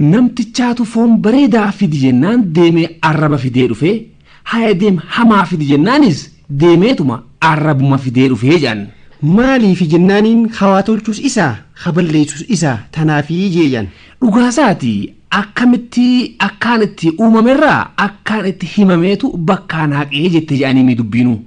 Namtichaatu foon bareedaa fidi jennaan deemee arraba fidee dhufee, haya deem hamaa fidi jennaanis deemeetuma arrabuma fidee dhufee jedhan. Maaliif jennaaniin hawaa tolchuus isaa haballeessuus isaa tanaafii jeeyyan. Dhugaasaati akkamitti akkaan itti uumamerraa akkaan itti himameetu bakkaan haqee jette jedhanii dubbiinu.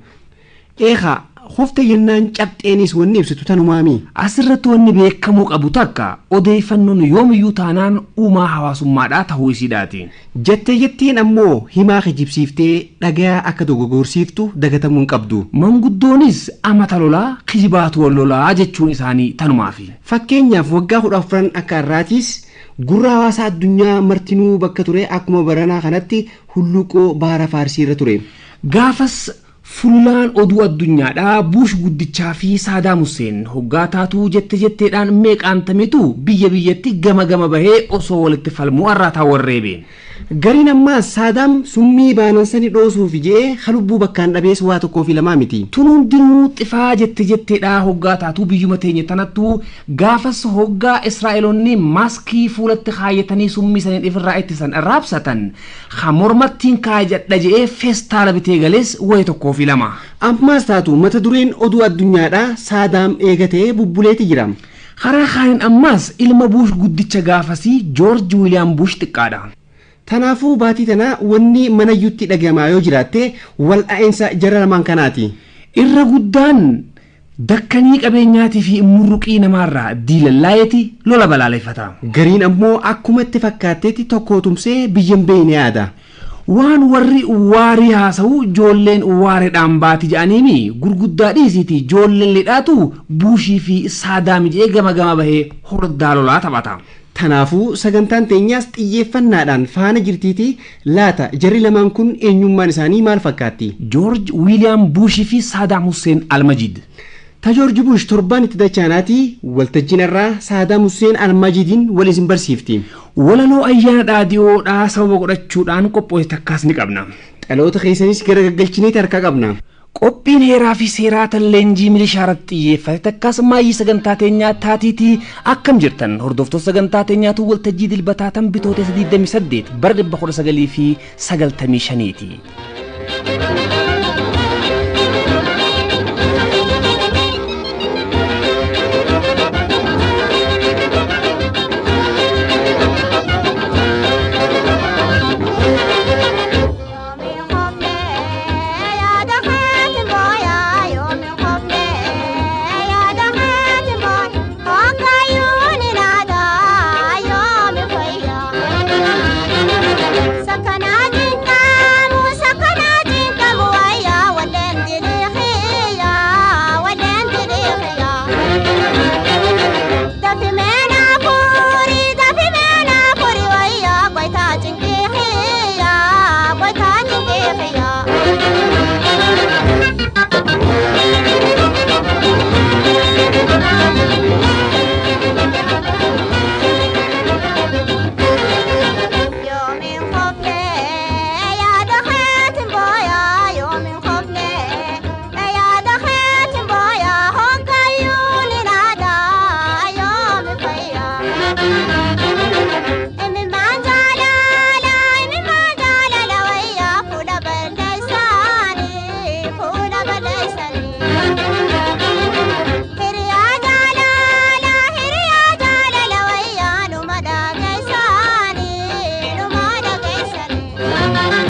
Eegaa hufte jennaan cabxeenis wanni ibsitu tanumaami. Asirratti wanni beekamuu qabu takka odeeffannoon yoomiyyuu taanaan uumaa hawaasummaadhaa ta'uu isiidhaati. Jettee jettiin ammoo himaa kijibsiiftee dhagaa akka dogoggorsiiftu dagatamuu hin qabdu. Manguddoonis amata lolaa kijibaatu wal lolaa jechuun isaanii tanumaafi. Fakkeenyaaf waggaa 14 akka har'aatiis gurra hawaasa addunyaa martinuu bakka ture akkuma baranaa kanatti hulluuqoo baara faarsiirra ture. Gaafas Fullaan oduu addunyaadhaa Buush guddichaa fi Saadaam Hussein hoggaa taatuu jette jetteedhaan meeqaantametu biyya biyyatti gama gama bahee osoo walitti falmuu har'aataa warreebe. Gariin ammaas Saadaam summii baanan sani dhoosuuf je'ee halubbuu bakkaan dhabees waa tokkoo fi lamaa miti. Tun hundinuu xifaa jette jetteedhaa hoggaa taatuu biyyuma teenya tanattuu gaafas hoggaa Israa'eloonni maaskii fuulatti kaayyatanii summii saniin ifirraa ittisan raabsatan ha mormattiin kaayadha je'ee feestaala bitee galees wayi tokkoo fi lama. Ammaas taatu mata dureen oduu addunyaadhaa Saadaam eegatee bubbuleeti jira. Karaa kaaniin ammaas ilma Buush guddicha gaafasii Joorji Wiiliyaam Buush xiqqaadha. Tanaafuu baatii tanaa wanni manayyuutti dhagamaa yoo jiraatte wal'aa'insa jara lamaan kanaati. Irra guddaan dakkanii qabeenyaatii fi murruqii namaarraa diilallaayeti lola balaaleffata. Gariin ammoo akkuma itti fakkaatteetti tokko tumsee biyya hin beekne yaada. Waan warri waarii haasa'u ijoolleen waareedhaan baati jedhaniimi gurguddaa dhiisiiti ijoolleen lidhaatu Buushii fi Saadaam jedhee gama gama bahee hordaa lolaa taphata. Tanaafuu sagantaan teenyaas xiyyeeffannaadhaan faana jirtiiti laata jarri lamaan kun eenyummaan isaanii maal fakkaatti? Joorj Wiiliyaam Buushii fi Saadaam Hussein Almajiid. Ta Joorji Buush torbaan itti dachaanaati waltajjiin irraa Saadaam Hussein Almajiidiin wal isin barsiifti. Walaloo ayyaana dhaadiyoodhaa sababa godhachuudhaan qopho'e takkaas ni qabna. Dhaloota keessanis gara gaggalchineeti harkaa qabna. Qophiin heeraa fi seeraa tan leenjii milishaa irratti xiyyeeffate takkaas maayyii sagantaa teenyaa taatiitii akkam jirtan hordoftoota sagantaa teenyaatu waltajjii dilbataa tan bitootessa 28 bara 1995ti.